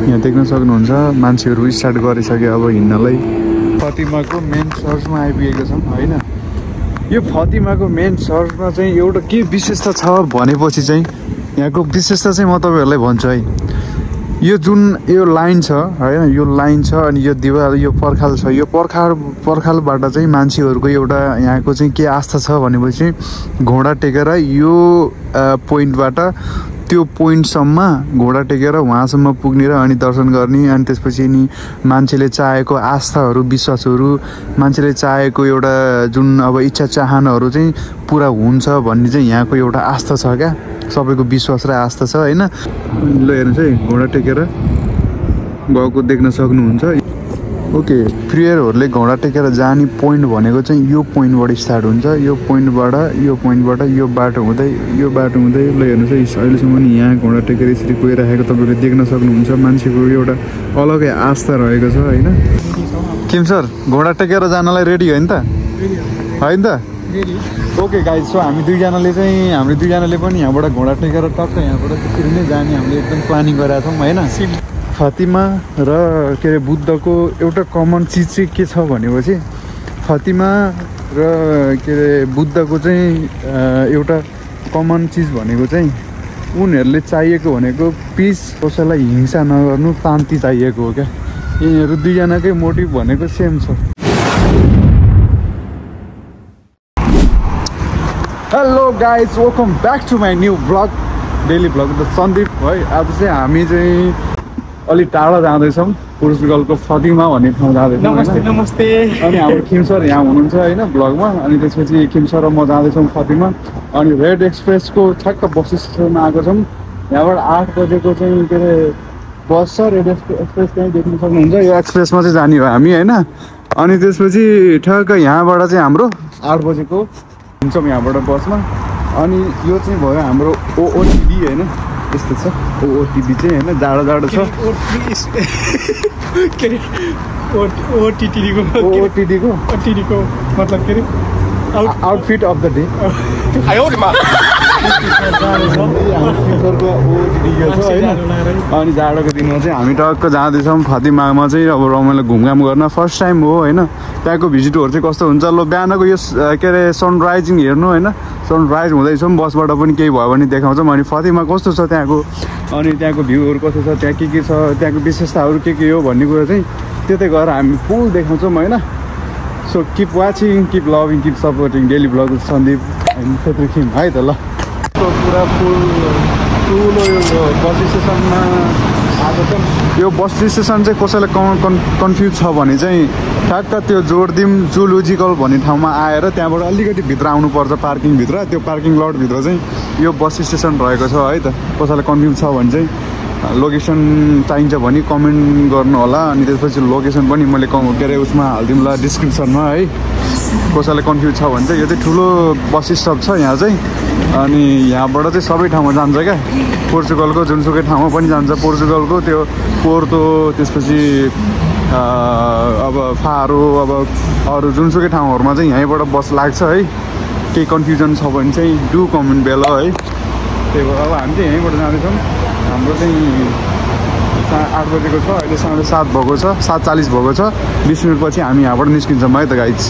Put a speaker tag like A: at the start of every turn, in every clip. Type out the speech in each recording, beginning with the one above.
A: यहाँ देख्न सक्नुहुन्छ मान्छेहरू स्टार्ट गरिसक्यो अब हिँड्नलाई। फातिमाको मेन चर्चमा आइपुगेको छौँ होइन। यो फातिमाको मेन चर्चमा चाहिँ एउटा के विशेषता छ भनेपछि चाहिँ यहाँको विशेषता चाहिँ म तपाईँहरूलाई भन्छु है। यो जुन यो लाइन छ होइन, यो लाइन छ अनि यो दिवाल यो पर्खाल छ, यो पर्खालबाट चाहिँ मान्छेहरूको एउटा यहाँको चाहिँ के आस्था छ भनेपछि घोडा टेकेर यो पोइन्टबाट त्यो पोइन्टसम्म घोडा टेकेर वहाँसम्म पुग्ने र अनि दर्शन गर्ने अनि त्यसपछि नि मान्छेले चाहेको आस्थाहरू विश्वासहरू मान्छेले चाहेको एउटा जुन अब इच्छा चाहनाहरू चाहिँ पुरा हुन्छ भन्ने चाहिँ यहाँको एउटा आस्था छ क्या। सबैको विश्वास र आस्था छ होइन। ल हेर्नुहोस् है घोडा टेकेर गएको देख्न सक्नुहुन्छ। ओके, प्रेयरहरूले घोडा टेकेर जाने पोइन्ट भनेको चाहिँ यो पोइन्टबाट स्टार्ट हुन्छ। यो पोइन्टबाट यो बाटो हुँदै ल हेर्नुहोस् है अहिलेसम्म नि यहाँ घोडा टेकेर यसरी गइरहेको तपाईँले देख्न सक्नुहुन्छ। मान्छेको एउटा अलगै आस्था रहेको छ होइन। किम सर घोडा टेकेर जानलाई रेडी हो नि त होइन त? ओके गाइज, सो हामी दुईजनाले पनि यहाँबाट घोडा टेकेर टक्क यहाँबाट त्यसरी नै जाने हामीले एकदम प्लानिङ गरेका छौँ होइन। फातिमा र के अरे बुद्धको एउटा कमन चिज चाहिँ के छ भनेपछि फातिमा र के अरे बुद्धको चाहिँ एउटा कमन चिज भनेको चाहिँ उनीहरूले चाहिएको भनेको पिस, कसैलाई हिंसा नगर्नु, शान्ति चाहिएको हो क्या। यिनीहरू दुईजनाकै मोटिभ भनेको सेम छ। Hello guys, welcome back to my new blog, daily blog the Sandeep है। आज चाहिँ हामी चाहिँ अलिक टाढा जाँदैछौँ, पोर्चुगलको फातिमा भन्ने ठाउँ जाँदैछौँ।
B: नमस्ते।
A: अनि हाम्रो किम सर यहाँ हुनुहुन्छ होइन ब्लगमा। अनि त्यसपछि किम सर र म जाँदैछौँ फातिमा। अनि रेड एक्सप्रेसको ठ्याक्क बस स्टेसनमा आएको छौँ। यहाँबाट 8 बजेको चाहिँ के अरे बस छ, रेड एक्सप्रेस त्यहीँ देख्न सक्नुहुन्छ। यो एक्सप्रेसमा चाहिँ जाने हो हामी होइन। अनि त्यसपछि ठ्याक्क यहाँबाट चाहिँ हाम्रो 8 बजेको हुन्छौँ यहाँबाट बसमा। अनि यो चाहिँ भयो हाम्रो ओटिभी होइन, यस्तो छ ओटिभी चाहिँ होइन। जाडो छ
B: के अरे ओटिटीको मतलब के अरे
A: आउटफिट अफ द डे। अनि जाडोको दिनमा चाहिँ हामी टक्क जाँदैछौँ फातिमामा चाहिँ अब रमाइलो घुमघाम गर्न। फर्स्ट टाइम हो होइन। त्यहाँको भिजिटहरू चाहिँ कस्तो हुन्छ ल बिहानको यो के अरे सनराइजिङ हेर्नु होइन। सनराइज हुँदैछौँ बसबाट पनि केही भयो भने देखाउँछौँ। अनि फातिमा कस्तो छ त्यहाँको, अनि त्यहाँको भ्यूहरू कस्तो छ, त्यहाँ के छ, त्यहाँको विशेषताहरू के हो भन्ने कुरा चाहिँ त्यतै गएर हामी फुल देखाउँछौँ होइन। So keep watching, keep loving, keep supporting daily vlog Sandeep Kshetri खिम है त। ल पुरा ठुलो यो बस स्टेसनमा आएको छ। यो बस स्टेसन चाहिँ कसैलाई कन्फ्युज छ भने चाहिँ ठ्याक्क त्यो जोरदिम जुलोजिकल भन्ने ठाउँमा आएर त्यहाँबाट अलिकति भित्र आउनुपर्छ पार्किङभित्र। त्यो पार्किङ लटभित्र चाहिँ यो बस स्टेसन रहेको छ है त। कसैलाई कन्फ्युज छ भने चाहिँ लोकेसन चाहिन्छ भने कमेन्ट गर्नु होला। अनि त्यसपछि लोकेसन पनि मैले के अरे उसमा हालिदिउँला डिस्क्रिप्सनमा है। कसैलाई कन्फ्युज छ भने चाहिँ यो चाहिँ ठुलो बस स्टप छ यहाँ चाहिँ। अनि यहाँबाट चाहिँ सबै ठाउँमा जान्छ क्या। पोर्चुगलको जुनसुकै ठाउँमा पनि जान्छ। पोर्चुगलको त्यो पोर्तो, त्यसपछि अब फारो, अब अरू जुनसुकै ठाउँहरूमा चाहिँ यहीँबाट बस लाग्छ है। केही कन्फ्युजन छ भने चाहिँ डु कमेन्ट बेला है। त्यही भएर अब हामी चाहिँ यहीँबाट जाँदैछौँ। हाम्रो चाहिँ 8 बजेको छ, अहिले 7:30 भएको छ, 7:40 भएको छ। 20 मिनट पछि हामी यहाँबाट निस्किन्छौँ है त गाइज।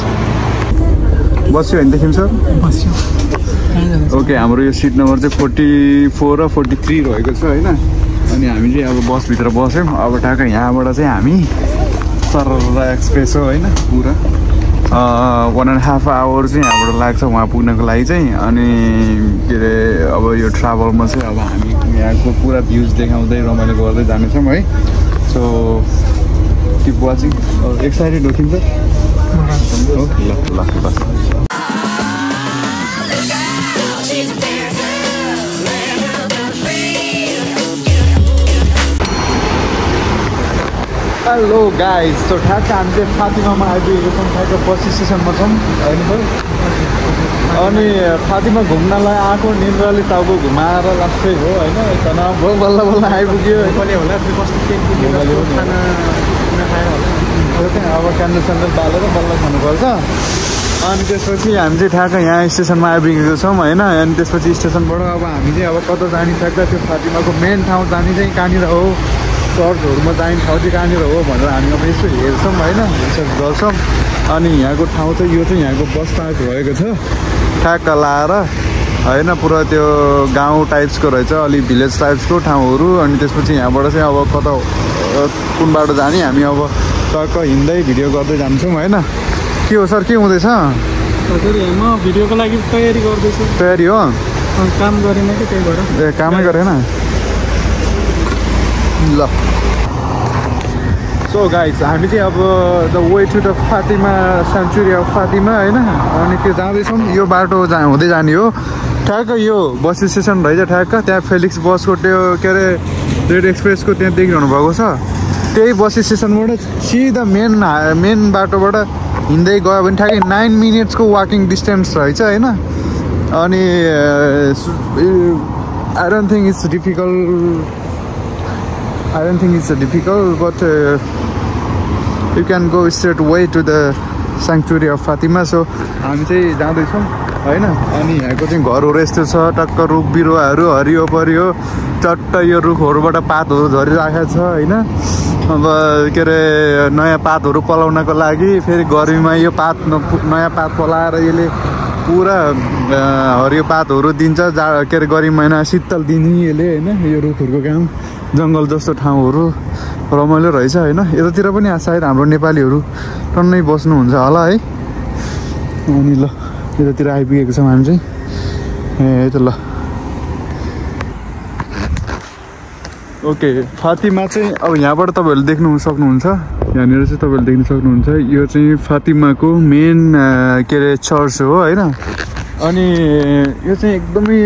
A: बस्यो होइन देखिन्छ बस्यो। ओके, हाम्रो यो सिट नम्बर चाहिँ 44 र 43 रहेको छ होइन। अनि हामी चाहिँ अब बसभित्र बस्यौँ। अब ठ्याक्क यहाँबाट चाहिँ हामी सरर एक्सप्रेस हो होइन। पुरा 1.5 आवर चाहिँ यहाँबाट लाग्छ वहाँ पुग्नको लागि चाहिँ। अनि के अरे अब यो ट्राभलमा चाहिँ अब हामी यहाँको पुरा भ्युज देखाउँदै रमाइलो गर्दै जानेछौँ है। So keep watching. एक्साइटेड हो किन त? ओके ल ल ल। हेलो गाइज, सो ठ्याक्क हामी चाहिँ फातिमामा आइपुगेको छौँ। ठ्याक्क बस स्टेसनमा छौँ होइन। अनि फातिमा घुम्नलाई आएको निन्द्राले टाउको घुमाएर लास्टै हो होइन। तनाव भयो, बल्ल बल्ल आइपुग्यो। अब क्यान्डल स्यान्डल बालेर बल्ल खानुपर्छ। अनि त्यसपछि हामी चाहिँ ठ्याक्क यहाँ स्टेसनमा आइपुगेको छौँ होइन। अनि त्यसपछि स्टेसनबाट अब हामी चाहिँ अब कता जाने ठ्याक्क त्यो फातिमाको मेन ठाउँ जाने चाहिँ कहाँनिर हो चर्चहरूमा चाहिने ठाउँ चाहिँ कहाँनिर हो भनेर हामी अब यसो हेर्छौँ होइन, रिसर्च गर्छौँ। अनि यहाँको ठाउँ चाहिँ यो चाहिँ यहाँको बस पार्क रहेको छ ठ्याक्क लाएर होइन, पुरा त्यो गाउँ टाइप्सको रहेछ, अलिक भिलेज टाइप्सको ठाउँहरू। अनि त्यसपछि यहाँबाट चाहिँ अब कता कुन बाटो जाने हामी अब टक्क हिँड्दै भिडियो गर्दै जान्छौँ होइन। के हो सर, के हुँदैछ?
B: म भिडियोको लागि तयारी गर्दैछु।
A: तयारी हो?
B: काम गरेन कि त्यही भएर।
A: ए कामै गरेन ल। सो गाइज हामी चाहिँ अब the way to the Fatima century of Fatima होइन, अनि त्यो जाँदैछौँ। यो बाटो हुँदै जाने हो, ठ्याक्क यो बस स्टेसन रहेछ ठ्याक्क त्यहाँ फेलिक्स बसको त्यो के अरे रेड एक्सप्रेसको त्यहाँ देखिरहनु भएको छ। त्यही बस स्टेसनबाट सिधा मेन बाटोबाट हिँड्दै गयो भने ठ्याक्कै 9 मिनट्सको वाकिङ डिस्टेन्स रहेछ होइन। अनि I don't think it's difficult, but you can go straight away to the sanctuary of Fatima. So हामी चाहिँ जाँदैछौँ होइन। अनि यहाँको चाहिँ घरहरू यस्तो छ, टक्क रुख बिरुवाहरू हरियो परियो, चट्ट यो रुखहरूबाट पातहरू झरिरहेको छ होइन। अब के अरे नयाँ पातहरू पलाउनको लागि फेरि गर्मीमा यो नयाँ पात पलाएर यसले पुरा हरियो पातहरू दिन्छ। के अरे गर्मी महिना शीतल दिने यसले होइन। यो रुखहरूको काम जङ्गल जस्तो ठाउँहरू रमाइलो रहेछ होइन। यतातिर पनि सायद हाम्रो नेपालीहरू टन्नै बस्नुहुन्छ होला है। अनि ल यतातिर आइपुगेको छौँ हामी चाहिँ। ए त ल ओके, फातिमा चाहिँ अब यहाँबाट तपाईँहरूले देख्नु सक्नुहुन्छ, यहाँनिर चाहिँ तपाईँहरूले देख्न सक्नुहुन्छ यो चाहिँ फातिमाको मेन के अरे चर्च हो होइन। अनि यो चाहिँ एकदमै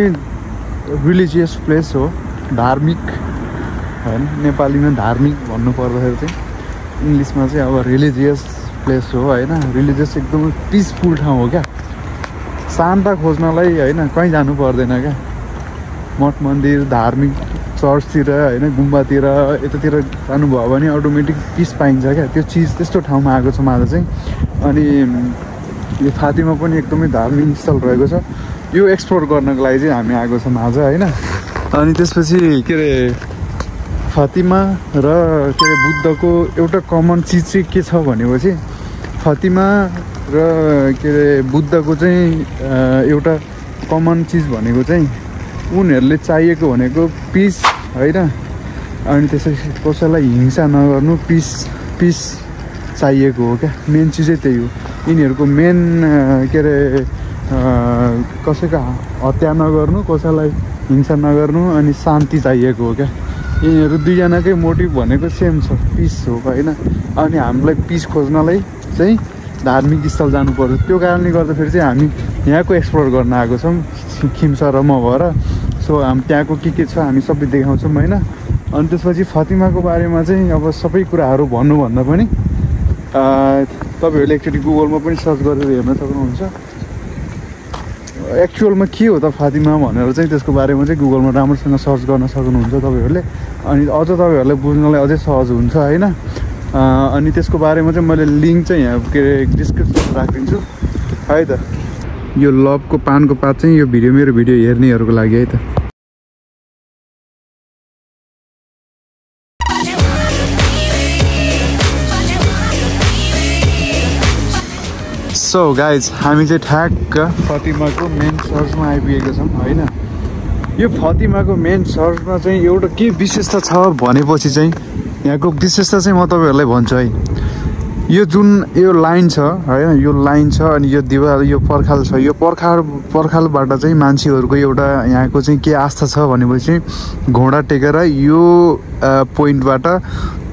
A: रिलिजियस प्लेस हो, धार्मिक होइन, नेपालीमा धार्मिक भन्नु पर्दाखेरि चाहिँ, इङ्ग्लिसमा चाहिँ अब रिलिजियस प्लेस हो होइन। रिलिजियस एकदमै पिसफुल ठाउँ हो क्या, शान्त खोज्नलाई होइन कहीँ जानु पर्दैन क्या। मठ मन्दिर धार्मिक चर्चतिर होइन, गुम्बातिर यतातिर जानुभयो भने अटोमेटिक पिस पाइन्छ क्या। त्यो चिज त्यस्तो ठाउँमा आएको छ आज चाहिँ। अनि यो फातिमा पनि एकदमै धार्मिक स्थल रहेको छ, यो एक्सप्लोर गर्नको लागि चाहिँ हामी आएको छौँ आज होइन। अनि त्यसपछि के अरे फातिमा र के अरे बुद्धको एउटा कमन चिज चाहिँ के छ भनेपछि, फातिमा र के अरे बुद्धको चाहिँ एउटा कमन चिज भनेको चाहिँ उनीहरूले चाहिएको भनेको पिस होइन। अनि त्यसपछि कसैलाई हिंसा नगर्नु, पिस चाहिएको हो क्या। मेन चिजै त्यही हो यिनीहरूको मेन के अरे कसैको हत्या नगर्नु, कसैलाई हिंसा नगर्नु, अनि शान्ति चाहिएको हो क्या। यिनीहरू दुईजनाकै मोटिभ भनेको सेम छ, पिस हो होइन। अनि हामीलाई पिस खोज्नलाई चाहिँ धार्मिक स्थल जानु पर्छ। त्यो कारणले गर्दाखेरि चाहिँ हामी यहाँको एक्सप्लोर गर्न आएको छौँ, खिम्सा र म भएर। सो हामी त्यहाँको के छ हामी सबै देखाउँछौँ होइन। अनि त्यसपछि फातिमाको बारेमा चाहिँ अब सबै कुराहरू भन्नुभन्दा पनि तपाईँहरूले एकचोटि गुगलमा पनि सर्च गरेर हेर्न सक्नुहुन्छ एक्चुअलमा के हो त फातिमा भनेर चाहिँ। त्यसको बारेमा चाहिँ गुगलमा राम्रोसँग सर्च गर्न सक्नुहुन्छ तपाईँहरूले। अनि अझ तपाईँहरूलाई बुझ्नलाई अझै सहज हुन्छ होइन। अनि त्यसको बारेमा चाहिँ मैले लिङ्क चाहिँ यहाँ के अरे डिस्क्रिप्सनमा राखिदिन्छु है त। यो लभको पानको पात चाहिँ यो मेरो भिडियो हेर्नेहरूको लागि है त। सो गाइज हामी चाहिँ ठ्याक्क फातिमाको मेन चर्चमा आइपुगेको छौँ होइन। यो फातिमाको मेन चर्चमा चाहिँ एउटा के विशेषता छ भनेपछि चाहिँ यहाँको विशेषता चाहिँ म तपाईँहरूलाई भन्छु है। यो जुन यो लाइन छ होइन, यो लाइन छ अनि यो दिवार यो पर्खाल छ, यो पर्खालबाट चाहिँ मान्छेहरूको एउटा यहाँको चाहिँ के आस्था छ भनेपछि घोडा टेकेर यो पोइन्टबाट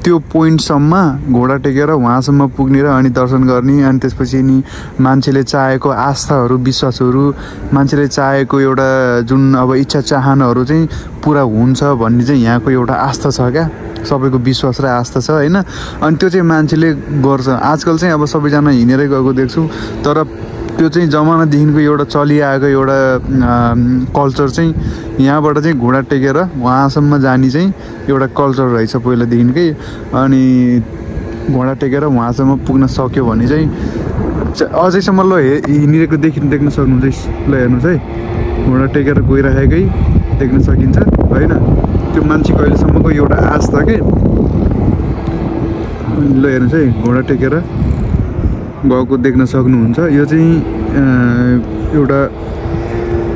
A: त्यो पोइन्टसम्म घोडा टेकेर वहाँसम्म पुग्ने र अनि दर्शन गर्ने। अनि त्यसपछि नि मान्छेले चाहेको आस्थाहरू विश्वासहरू, मान्छेले चाहेको एउटा जुन अब इच्छा चाहनाहरू चाहिँ पुरा हुन्छ भन्ने चाहिँ यहाँको एउटा आस्था छ क्या। सबैको विश्वास र आस्था छ होइन। अनि त्यो चाहिँ मान्छेले गर्छ। आजकल चाहिँ अब सबैजना हिँडेरै गएको देख्छु, तर त्यो चाहिँ जमानादेखिको एउटा चलिआएको एउटा कल्चर चाहिँ यहाँबाट चाहिँ घोडा टेकेर वहाँसम्म जाने चाहिँ एउटा कल्चर रहेछ पहिलादेखिकै। अनि घोडा टेकेर वहाँसम्म पुग्न सक्यो भने चाहिँ अझैसम्म ल हिँडिरहेको देख्न सक्नुहुन्छ। ल हेर्नुहोस् है, घोडा टेकेर गइरहेकै देख्न सकिन्छ होइन। त्यो मान्छेको अहिलेसम्मको एउटा आस्था के ल हेर्नुहोस् है घोडा टेकेर गएको देख्न सक्नुहुन्छ। यो चाहिँ एउटा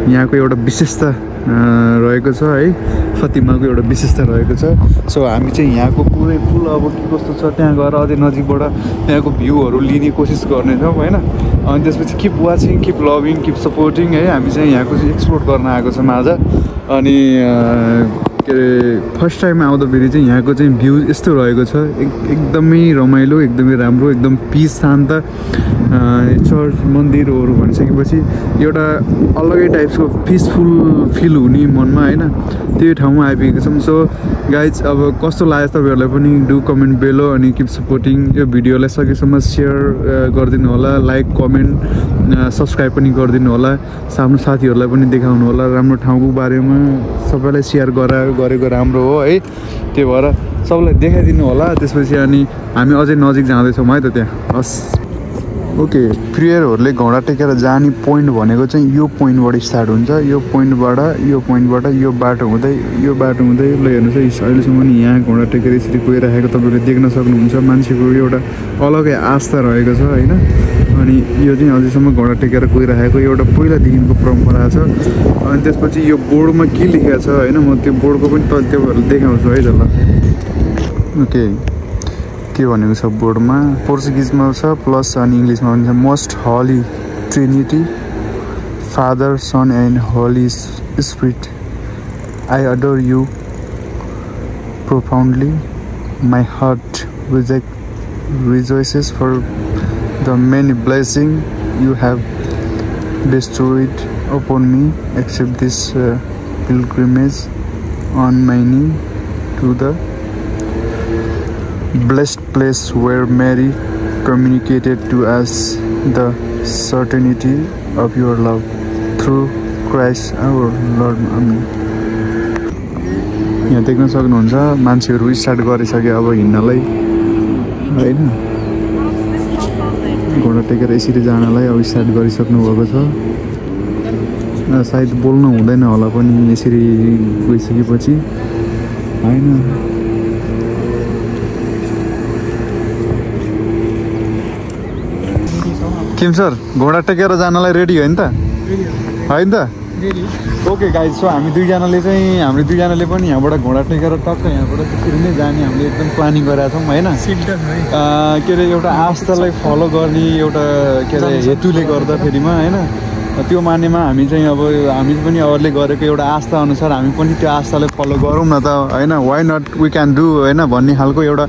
A: यहाँको एउटा विशेषता रहेको छ है, फतिमाको एउटा विशेषता रहेको छ। सो हामी चाहिँ यहाँको पुरै फुल अब के कस्तो छ त्यहाँ गएर अझै नजिकबाट त्यहाँको भ्यूहरू लिने कोसिस गर्नेछौँ होइन। अनि त्यसपछि keep watching, keep loving, keep supporting है। हामी चाहिँ यहाँको चाहिँ एक्सप्लोर गर्न आएको छौँ आज। अनि के अरे फर्स्ट टाइम आउँदाखेरि चाहिँ यहाँको चाहिँ भ्यू यस्तो रहेको छ, एकदमै रमाइलो, एकदमै राम्रो, एकदम पिस, शान्त। चर्च मन्दिरहरू भनिसकेपछि एउटा अलगै टाइप्सको पिसफुल फिल हुने मनमा होइन, त्यही ठाउँमा आइपुगेको छौँ। सो गाइज अब कस्तो लाग्यो तपाईँहरूलाई पनि डु कमेन्ट बेलो अनि किप सपोर्टिङ। यो भिडियोलाई सकेसम्म सेयर गरिदिनु होला, लाइक कमेन्ट सब्सक्राइब पनि गरिदिनु होला, आफ्नो साथीहरूलाई पनि देखाउनु होला। राम्रो ठाउँको बारेमा सबैलाई सेयर गरेको राम्रो हो है, त्यही भएर सबैलाई देखाइदिनु होला। त्यसपछि अनि हामी अझै नजिक जाँदैछौँ है त त्यहाँ। हस् ओके, प्रियरहरूले घोडा टेकेर जाने पोइन्ट भनेको चाहिँ यो पोइन्टबाट स्टार्ट हुन्छ। यो पोइन्टबाट यो बाटो हुँदै ल हेर्नुहोस् है। अहिलेसम्म नि यहाँ घोडा टेकेर यसरी गइरहेको तपाईँले देख्न सक्नुहुन्छ। मान्छेको एउटा अलगै आस्था रहेको छ होइन। अनि यो चाहिँ अझैसम्म घोडा टेकेर गइरहेको एउटा पहिलादेखिको परम्परा छ। अनि त्यसपछि यो बोर्डमा के लेखेको छ होइन, म त्यो बोर्डको पनि तपाईँहरूलाई देखाउँछु है त ल। ओके, के भनेको छ बोर्डमा, पोर्चुगिजमा छ प्लस अनि इङ्ग्लिसमा भन्छ most holy trinity father son and holy spirit I adore you profoundly my heart rejoices for the many blessings you have bestowed upon me. Accept this pilgrimage on my knee to the blessed place where Mary communicated to us the certainty of your love through Christ our Lord. Amen. यहाँ देख्न सक्नुहुन्छ मान्छेहरू start गरिसक्यो अब हिँड्नलाई होइन। घोडा टेकेर यसरी जानलाई अब स्टार्ट गरिसक्नु भएको छ। सायद बोल्नु हुँदैन होला पनि यसरी गइसकेपछि होइन। किम सर घोडा टेकेर जानलाई रेडी हो नि त होइन त? ओके गाइज, सो हामी दुईजनाले पनि यहाँबाट घोडा टेकेर टक्क यहाँबाट त्यसरी नै जाने हामीले एकदम प्लानिङ गरेका छौँ होइन। के अरे एउटा आस्थालाई फलो गर्ने एउटा के अरे हेतुले गर्दाखेरिमा होइन, त्यो मान्नेमा हामी चाहिँ अब हामी पनि अरूले गरेको एउटा आस्था अनुसार हामी पनि त्यो आस्थालाई फलो गरौँ न त होइन। Why not we can do होइन भन्ने खालको एउटा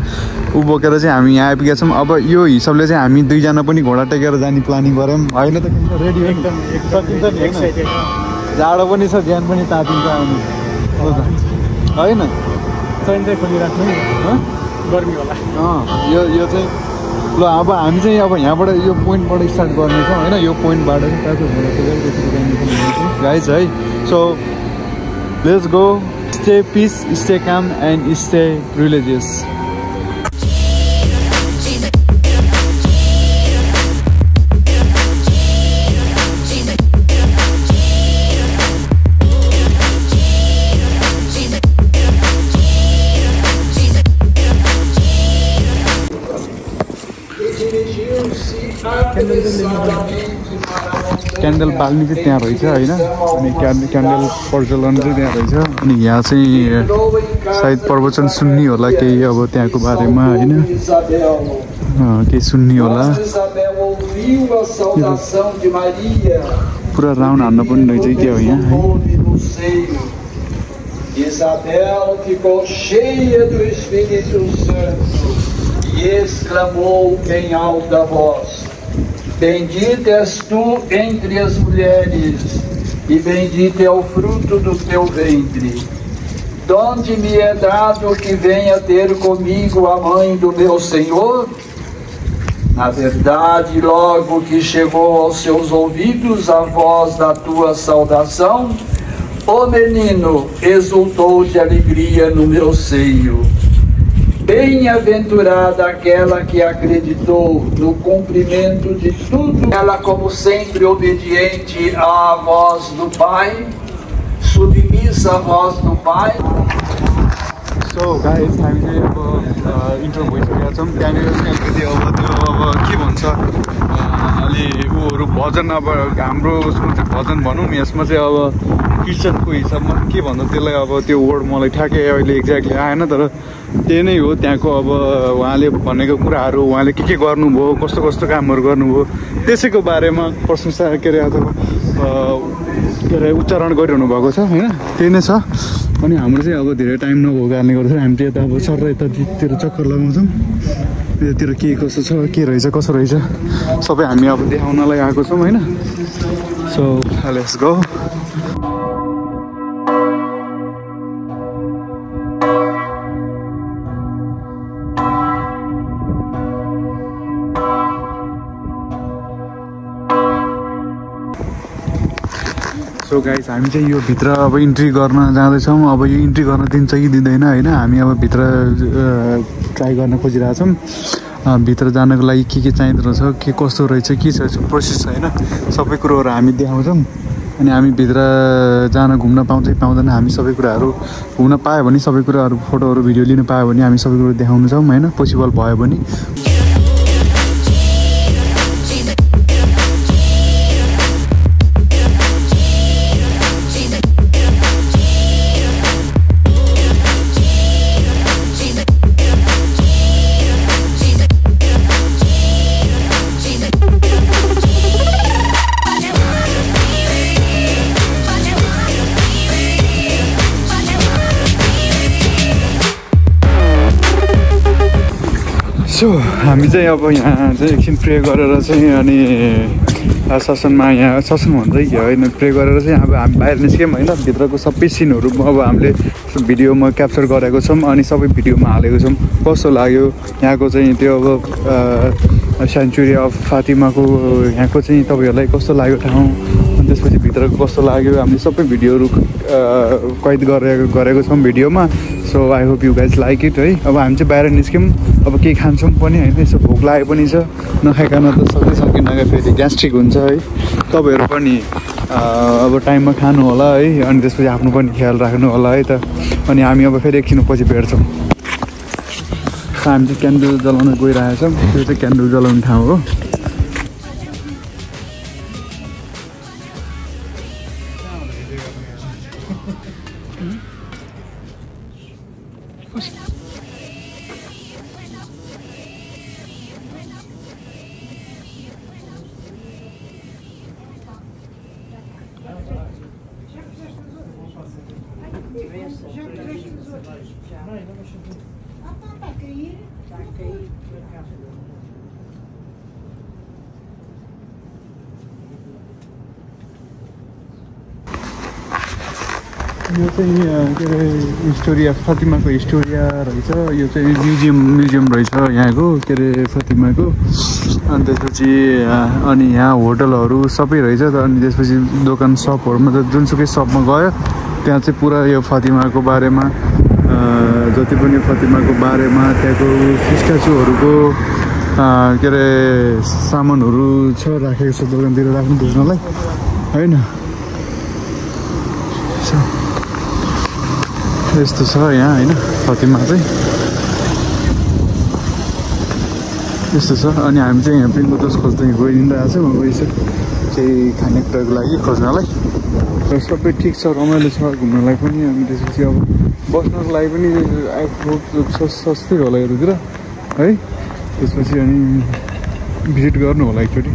A: बोकेर चाहिँ हामी यहाँ आइपुगेका छौँ। अब यो हिसाबले चाहिँ हामी दुईजना पनि घोडा टेकेर जाने प्लानिङ गऱ्यौँ होइन त? रेडी सकिन्छ नि होइन? जाडो पनि छ, ज्यान पनि तातिन्छ आउनु हो त होइन? खोलिराख्नु गर्मी होला। यो चाहिँ ल अब हामी चाहिँ अब यहाँबाट यो पोइन्टबाट स्टार्ट गर्नेछौँ होइन। यो पोइन्टबाट चाहिँ तातो घोडा टेकेर त्यसरी जाने गाइज है। So let's go, stay peace, stay calm and stay religious. Candle बाल्ने चाहिँ त्यहाँ रहेछ होइन। अनि क्यान्डल प्रज्वलन चाहिँ त्यहाँ रहेछ। अनि यहाँ चाहिँ सायद प्रवचन सुन्ने होला केही अब त्यहाँको बारेमा होइन, केही सुन्ने होला। पुरा राउन्ड हान्न पनि रहेछ के हो यहाँ है।
C: Isabel ficou cheia do Espírito Santo e exclamou em alta voz: Bendita és tu entre as mulheres, e bendito é o fruto do teu ventre. Donde me é dado que venha ter comigo a mãe do meu Senhor? Na verdade, logo que chegou aos seus ouvidos a voz da tua saudação, o menino exultou de alegria no meu seio. Bem-aventurada aquela que acreditou no cumprimento de tudo. Ela, como sempre, obediente à voz do Pai, submissa à voz do Pai.
A: So guys, हामी चाहिँ अब enter भइसकेका छौँ। त्यहाँनिर चाहिँ अलिकति अब त्यो अब के भन्छ अलि ऊहरू भजन अब हाम्रो उसमा चाहिँ भजन भनौँ, यसमा चाहिँ अब क्रिस्चियनको हिसाबमा के भन्छ त्यसलाई अब त्यो वर्ड मलाई ठ्याक्कै अहिले एक्ज्याक्टली आएन, तर त्यही नै हो। त्यहाँको अब उहाँले भनेको कुराहरू, उहाँले के गर्नुभयो, कस्तो कस्तो कामहरू गर्नुभयो त्यसैको बारेमा प्रशंसा के अरे अथवा के अरे उच्चारण गरिरहनु भएको छ होइन, त्यही नै छ। अनि हाम्रो चाहिँ अब धेरै टाइम नभएको कारणले गर्दाखेरि हामी चाहिँ यता अब सर यतातिर चक्कर लगाउँछौँ, यतातिर के कसो छ, के रहेछ कसो रहेछ सबै हामी अब देखाउनलाई आएको छौँ होइन। So let's go. So guys हामी चाहिँ यो भित्र अब इन्ट्री गर्न जाँदैछौँ। अब यो इन्ट्री गर्न दिन्छ कि दिँदैन होइन, हामी अब भित्र ट्राई गर्न खोजिरहेछौँ। भित्र जानको लागि के चाहिँदो रहेछ, के कस्तो रहेछ, के छ प्रोसेस होइन, सबै कुरोहरू हामी देखाउँछौँ। अनि हामी भित्र जान घुम्न पाउँछ कि पाउँदैन, हामी सबै कुराहरू घुम्न पायो भने, सबै कुराहरू फोटोहरू भिडियो लिन पायो भने हामी सबै कुरो देखाउनेछौँ होइन, पोसिबल भयो भने। सो हामी चाहिँ अब यहाँ चाहिँ एकछिन प्रे गरेर चाहिँ अनि सत्सङमा यहाँ सत्सङ भन्दै कि होइन प्रे गरेर चाहिँ अब हामी बाहिर निस्क्यौँ होइन। भित्रको सबै सिनहरू अब हामीले भिडियोमा क्याप्चर गरेको छौँ अनि सबै भिडियोमा हालेको छौँ। कस्तो लाग्यो यहाँको चाहिँ त्यो अब सेन्चुरी अफ फातिमाको यहाँको चाहिँ तपाईँहरूलाई कस्तो लाग्यो ठाउँ, अनि त्यसपछि भित्रको कस्तो लाग्यो, हामीले सबै भिडियोहरू कैद गरेको छौँ भिडियोमा। So I hope you guys like it है। अब हामी चाहिँ बाहिर निस्क्यौँ, अब केही खान्छौँ पनि होइन, यसो भोक लागेको पनि छ, नखाइकन त सकिन्न क्या, फेरि ग्यास्ट्रिक हुन्छ है। तपाईँहरू पनि अब टाइममा खानु होला है, अनि त्यसपछि आफ्नो पनि ख्याल राख्नु होला है त। अनि हामी अब फेरि एकछिन पछि भेट्छौँ। हामी चाहिँ क्यान्डल जलाउन गइरहेछौँ, त्यो चाहिँ क्यान्डल जलाउने ठाउँ हो। यो चाहिँ के अरे हिस्टोरिया फातिमाको हिस्टोरिया रहेछ। यो चाहिँ म्युजियम रहेछ यहाँको के अरे फातिमाको। अनि त्यसपछि अनि यहाँ होटलहरू सबै रहेछ त। अनि त्यसपछि दोकान सपहरूमा त जुनसुकै सपमा गयो त्यहाँ चाहिँ पुरा यो फातिमाको बारेमा जति पनि फातिमाको बारेमा त्यहाँको स्ट्याचुहरूको के अरे सामानहरू छ राखेको छ दोकानतिर राख्नु बेच्नलाई होइन। यस्तो छ यहाँ होइन फातिमा चाहिँ यस्तो छ। अनि हामी चाहिँ यहाँ पनि दोष खोज्दै गइरहेको छौँ अब यसो केही खानेकुराको लागि खोज्नलाई। र सबै ठिक छ, रमाइलो छ घुम्नलाई पनि। अनि त्यसपछि अब बस्नको लागि पनि सस्तै होला यतातिर है। त्यसपछि अनि भिजिट गर्नु होला एकचोटि,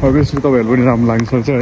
A: अभियसली तपाईँहरू पनि राम्रो लाग्छ है।